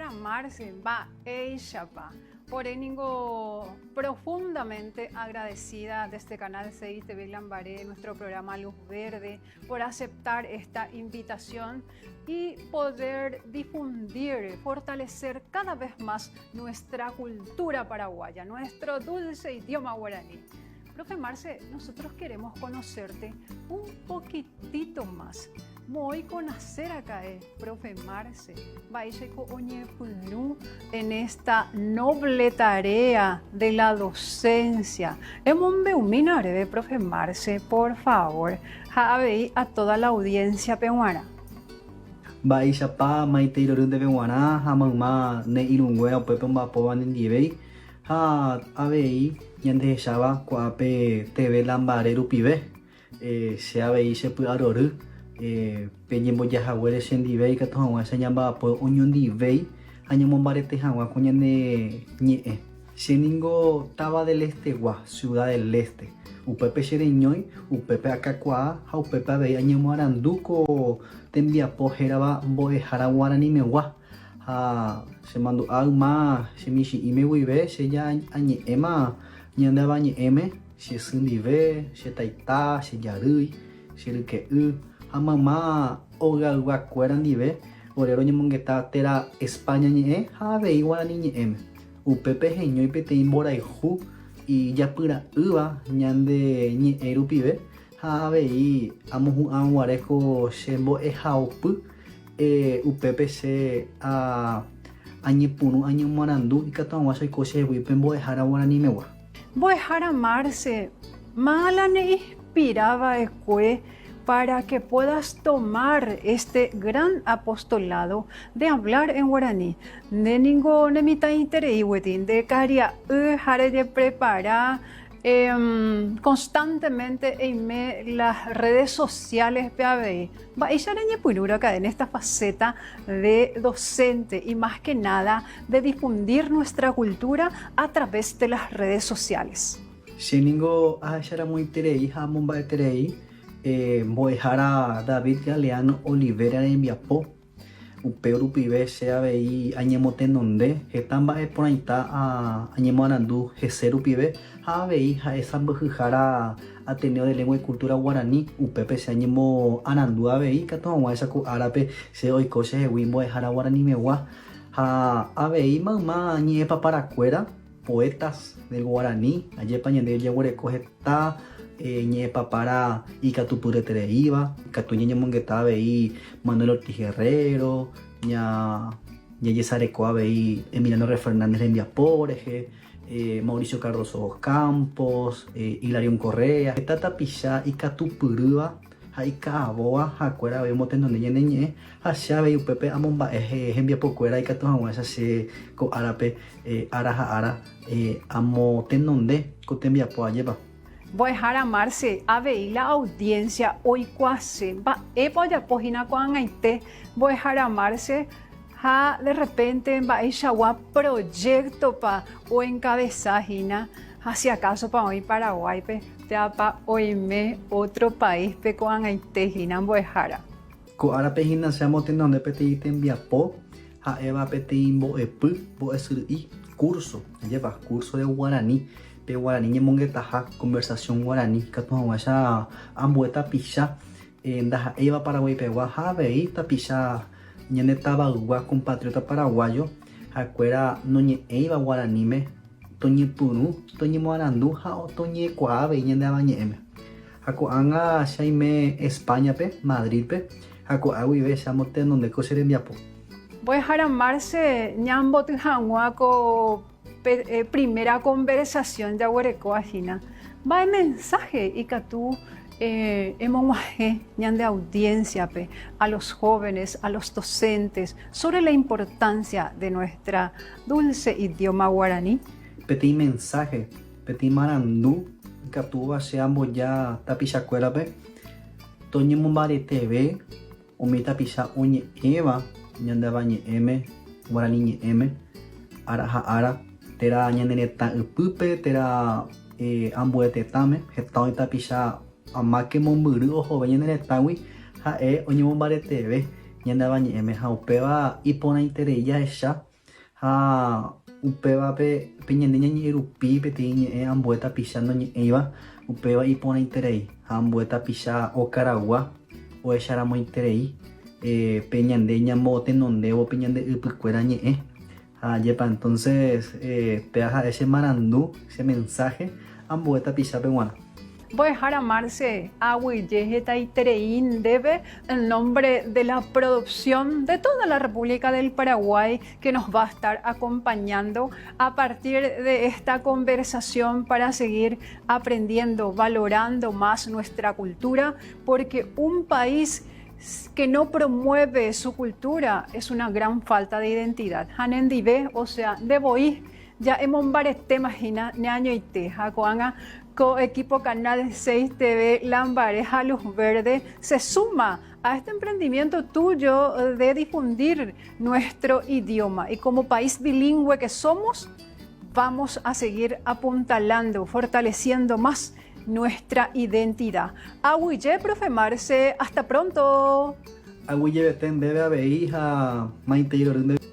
Mbo'ehára Marce, mba'éichapa? Ore ningo profundamente agradecida desde Canal 6 TV Lambaré, nuestro programa Luz Verde, por aceptar esta invitación y poder difundir, fortalecer cada vez más nuestra cultura paraguaya, nuestro dulce idioma guaraní. Profe Marce, nosotros queremos conocerte un poquitito más. Moõiko conocer acá, profe Marce. Mba'éichaiko oñepyrũ en esta noble tarea de la docencia. Emombe'umína oréve, profe Marce, por favor, ha avei a toda la audiencia-pe g̃uarã. Mba'éichapa maitei rory ndéve g̃uarã ha mayma ne irũnguéra upépe omba'apóva nendivéi ha avei ñandehecháva ko'ápe TV Lambaré rupive. Che avei che py'arory peñemboja haguére chendive ikatu hag̃uáicha ñamba'apo oñondivéi ha ñamombarete hag̃ua ko ñane ñe'ẽ. Che ningo táva del Este-gua, Ciudad del Este. Upépe che reñói, upépe akakuaa ha upépe avei añemoarandu ko tembiapo hérava mbo'ehára guaranimegua. Ha chemandu'a yma che michĩ'íme guive che ja añe'ẽma ñande avañe'ẽme. Che sy ndive, che taita, che jarýi, che ryke'y ha mayma ogaygua kuéra ndive ore roñemongeta térã España ñe'ẽ ha avei guarani ñe'ẽme. Upépe heñói peteĩ mborayhu ijapyra'ỹva ñande ñe'ẽ rupive ha avei amohu'ãguare ko che mbo'ehaopy upépe che añepyrũ añemoarandu ikatu hag̃ua che oiko chehegui pe mbo'ehára guaranimegua. Mbo'ehára Marce, mala ne inspira va'ekue para que puedas tomar este gran apostolado de hablar en guaraní. Nde ningo ne mitãiterei gueteri, nde karia'y ha rejeprepara constantemente eime las redes sociales-pe avei. Mba'éicha reñepyrũ raka'e en esta faceta de docente y más que nada de difundir nuestra cultura a través de las redes sociales? Che ningo ahecharamoiterei ha amomba'eterei mbo'ehára David Galeano Olivera rembiapo. Upe rupive che avei añemotenonde heta mba'e porãita añemoarandu hese rupive ha avei ha'e sãmbyhyhára Ateneo de Lengua y Cultura Guaraní, upépe che añemoarandu avei ikatu hag̃uáicha ko árape che oiko chehegui mbo'ehára guaranimegua ha avei mayma ñe'ẽpaparakuéra, poetas del guaraní, ajépa ñande jaguereko heta ñe'ẽpapára ikatupyryetereíva, ikatu ñañemongeta avei Manuel Ortiz Guerrero, ña jajesareko avei Emiliano R. Fernández rembiapo rehe, Mauricio Cardozo Campos, Hilarión Correa, heta tapicha ikatupyrýva ha ika'avóva ha'ekuéra avei omotenonde ñane ñe'ẽ ha che avei upépe amomba'e hembiapokuéra ikatu hag̃uáicha che ko árape ára ha ára amotenonde ko tembiapo ajépa. Mbo'ehára Marce, avei la audiencia oikuaase mba'épa ojapo hína ko'ag̃aite Mbo'ehára Marce ha de repente mba'eichagua proyecto-pa oencabeza hína ha si acaso-pa oĩ Paraguáipe térãpa oime otro país-pe ko'ag̃aite hína mbo'ehára. Ko árape hína che amotenonde peteĩ tembiapo ha'éva peteĩ mbo'epy mbo'esyry'i, curso, ajépa, curso de guarani, pe guarani ñemongetaha, conversación guarani, ikatu hag̃uáicha ambue tapicha ndaha'éiva Paraguaipegua ha avei tapicha ñane tavaygua compatriota paraguayo ha'ekuéra noñe'ẽiva guaraníme toñepyrũ, toñemoarandu ha toñekuaa avei ñande avañe'ẽme. Ha ko'ág̃a che aime España-pe, Madrid-pe, ha ko'a guive che amotenonde ko che rembiapo. Mbo'ehára Marce ñamboty hag̃ua ko primera conversación jaguerekóva hína, mba'e mensaje ikatu emog̃uahẽ ñande audiencia-pe, a los jóvenes, a los docentes, sobre la importancia de nuestra dulce idioma guaraní? Peteĩ mensaje, peteĩ marandu ikatúva che amboja tapichakuérape toñemombareteve umi tapicha oñe'ẽva ñande avañe'ẽme, guarani ñe'ẽme, ára ha ára, térã ñane retã ypýpe térã ambue tetãme, heta oĩ tapicha amáke mombyry ohove ñane retãgui ha'e oñemombareteve ñande avañe'ẽme ha upéva iporãiterei jahecha. Ha upévape pe ñande ñañe'ẽ rupi peteĩ ñe'ẽ ambue tapicha noñe'ẽiva, upéva iporãiterei ha ambue tapicha okaragua ohecharamoiterei pe ñande ñamotenondévo pe ñande ypykuéra ñe'ẽ. Ha ajépa entonces péva ha'e che marandu, che mensaje ambue tapichápe g̃uarã. Mbo'ehára Marce, aguyje hetaiterei ndéve en nombre de la producción de toda la República del Paraguay que nos va a estar acompañando a partir de esta conversación para seguir aprendiendo, valorando más nuestra cultura, porque un país que no promueve su cultura es una gran falta de identidad. Ha nendive, o sea, nde voi ja emombaretéma hína neañoite ha ko'ág̃a ko equipo Canal 6 TV Lambaré ha Luz Verde se suma a este emprendimiento tuyo de difundir nuestro idioma y como país bilingüe que somos vamos a seguir apuntalando, fortaleciendo más nuestra identidad. Aguyje, profe Marce, hasta pronto. Aguyjevete ndéve avei ha maitei rory ndéve.